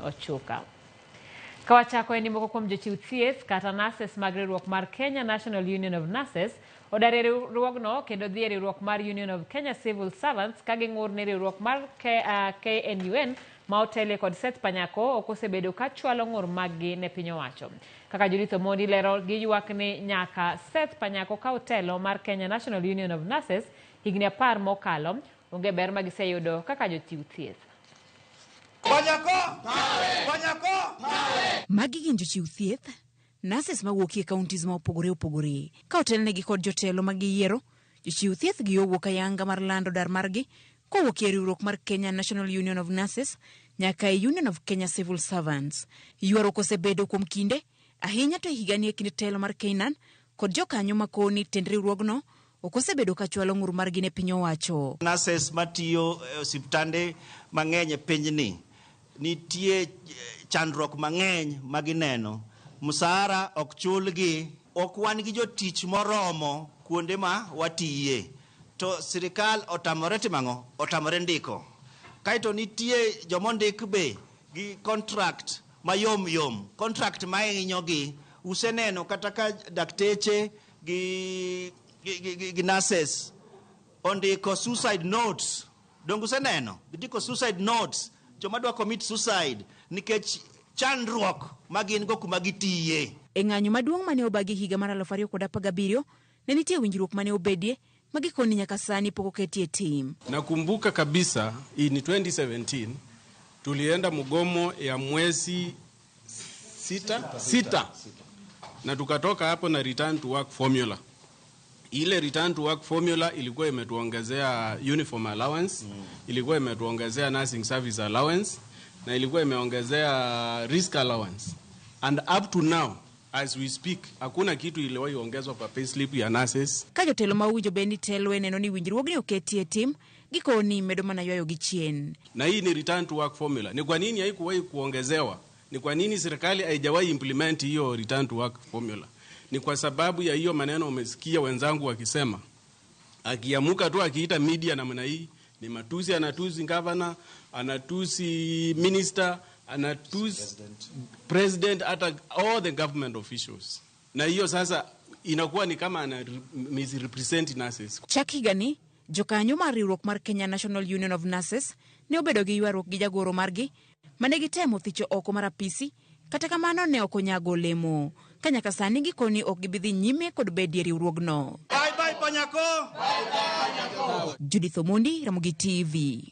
Ochuka. Ka wachako en ni moko kuom jochiw thieth kata nurses mag riwruok mar Kenya National Union of Nurses odar e riwruogno kendo dhi e riwruok mar Union of Kenya Civil Servants ka ging'ur ni riwruok mar KNUN ma otelie kod Seth Panyako ok osebedo ka chwalo ng'ur maggi ne piny owacho. Kaka Judith Omondi lero, giywak ni nyaka Seth Panyako kaw telo mar Kenya National Union of Nurses higni 10 mokalo, onge ber ma giseyudo kaka jochiw thieth. Panyako! Panyako! Magi gin jochiw thieth, nurses mawuok e counties ma opogore opogore. Ka otelnegi kod jotelo ma giyiero, jochiw thieth gi owuok ayanga mar lando dar margi kowuok e riwruok mar Kenya National Union of Nurses nyaka e Union of Kenya Civil Servants. Ywaruok osebedo kuom kinde, ahinya to e higani e kind telo mar KNUN kod jokanyo makoni tend riwruogno ok osebedo ka chwalo ng'ur margi ne piny owacho. Nurses matiyo e osiptande mang'eny e pinyni nitie chandruok mang'eny ma gineno. Msara ok chulgi, ok wan gi jotich moromo kuonde ma watiye. To sirikal otamore timo ang'o? Otamore ndiko. Kaeto nitie joma ondik be gi contract mayom yom, contract ma hinyogi. Useneno kata ka dakteche gi gi nurses ondiko suicide notes. Donge useneno? Gindiko suicide notes, joma dwa commit suicide nikech chandruok ma gin go kuma gitiye. E ng'anyo maduong' mane obagi higa mar 2017, ne nitie winjruok mane obedie ma gikoni nyaka sani pok oketie tim. Nakumbuka kabisa in 2017 tulienda mgomo ya mwezi sita na tukatoka hapo na return to work formula. Ile return to work formula ilikuwa imetuongezea uniform allowance, ilikuwa imetuongezea nursing service allowance na ilikuwa imeongezea risk allowance. And up to now as we speak hakuna kitu iliwahi ongezwa kwa payslip ya nurses. Ka jotelo ma owinjo bed ni telo e neno ni winjruogni oketie tim, gikoni medo mana ywayo gi chien. Na hii ni return to work formula. Ni kwa nini haikuwahi kuongezewa? Ni kwa nini serikali haijawahi implement hiyo return to work formula? Ni kwa sababu ya hiyo maneno umesikia wenzangu wakisema. Akiamuka tu akiita media namna hii ni matusi, anatusi governor, anatusi minister, anatusi president, hata all the government officials. Na hiyo sasa inakuwa ni kama ana misrepresent nurses. Chak higani, jokanyo mar riwruok mar Kenya National Union of Nurses ne obedo gi ywaruok gi jagoro margi mane gitemo thicho oko mar apisi, kata kamano ne ok onyago olemo. Ka nyaka sani gikoni ok gibi dhi nyime kod bedie riwruogno. Bye bye Panyako. Judith Omondi, Ramogi TV.